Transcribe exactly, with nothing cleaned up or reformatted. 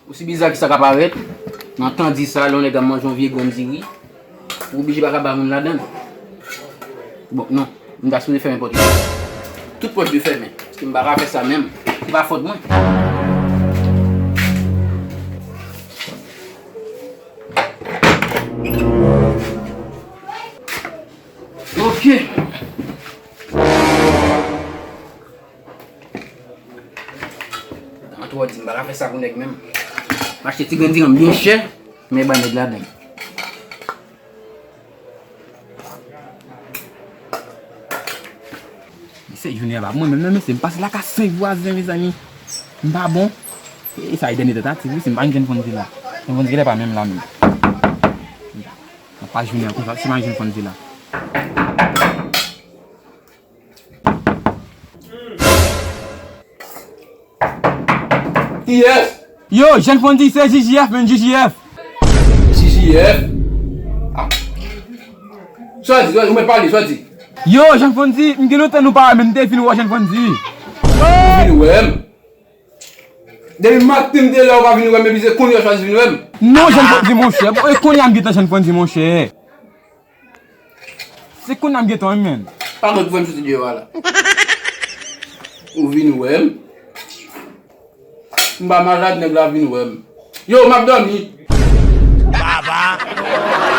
Osi biza ke sa ka parèt, nan tan di sa, lè yon nèg ap manje yon vye grenn diri, ou oblije pa ka ba moun ladan l. Bon, non, m ta sipoze fèmen pòt yo. Tout pòt yo fèmen, paske m pa ka fè sa menm. Se pa fòt mwen. Ok. Antwò di, m pa ka fè sa pou nèg menm. M achte ti grenn diri m byen chè, men ban nèg ladan. Mesye, jounen an pa pou mwen menm non, mesye, m pase lakay senk vwazen, mezanmi. M pa bon. E sa e dènye tantativ wi, si m pa jwenn Jèn Fonzi la. Jèn Fonzi genlè pa menm la menm. M pa jounen an konsa, si m pa jwenn Fonzi la. Kiyès? Yo, Jèn Fonzi, se J J F, menn, J J F. J J F? Ah. Sa w di, sa w di, ou mèt pale, sa w di. Yo, Jèn Fonzi, m gen lontan nou pa wè, men m te vin wè Jèn Fonzi. Ou vin wè m? Depi maten m te la, ou pa vin wè m, epi se kounye a w chwazi vin wè m? Non, Jèn Fonzi, monchè. Bon, e kounye a m gentan Jèn Fonzi, monchè. Se kounye a m gentan wè m, menn. Pa gen pou fè m soti deyò a la. Ou vin wè m. M pa malad, nèg la vin wè m. Yo, m ap dòmi. Baba.